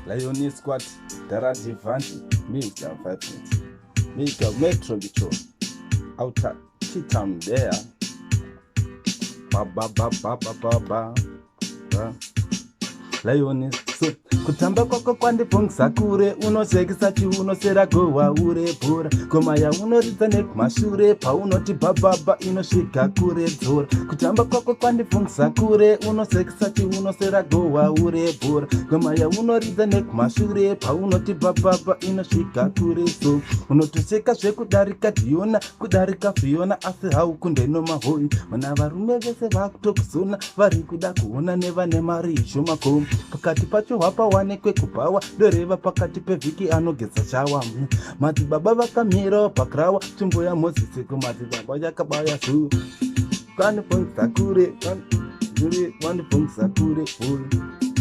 Lion Squad, Dara Divanti, Mr. Vibrant, Mr. Metro Bicho, Outer T-Town there. Ba ba ba ba ba ba ba. Ba. Lioness. So, kutamba kwako kwandifungisa kure, unosekisa chiunosera gohwa ure bhora ngoma yaunoridza nekumashure, paunoti bhabhabha inosvika kure dzora. Kutamba kwako kwandifungisa kure, unosekisa chiunosera gohwa ure bhora ngoma yaunoridza nekumashure, paunoti bhabhabha inosvika kure. So unotoseka zvekudarika Dhiona, kudarika Fiona, asi haukunde nomahoi. Vana varume vese vakutokuzona, vari kuda kuona nevane mari ishoma. Ko pakati pacho hapawanikwe kubhawa, doreva pakati pevhiki anogeza shawa. Madzibaba vakamirawo pakrawa, tsvimbo yaMozisi kumadzibaba yakabaya zu. Kwandifungisa kure, kure, kwandifungisa kure, oi.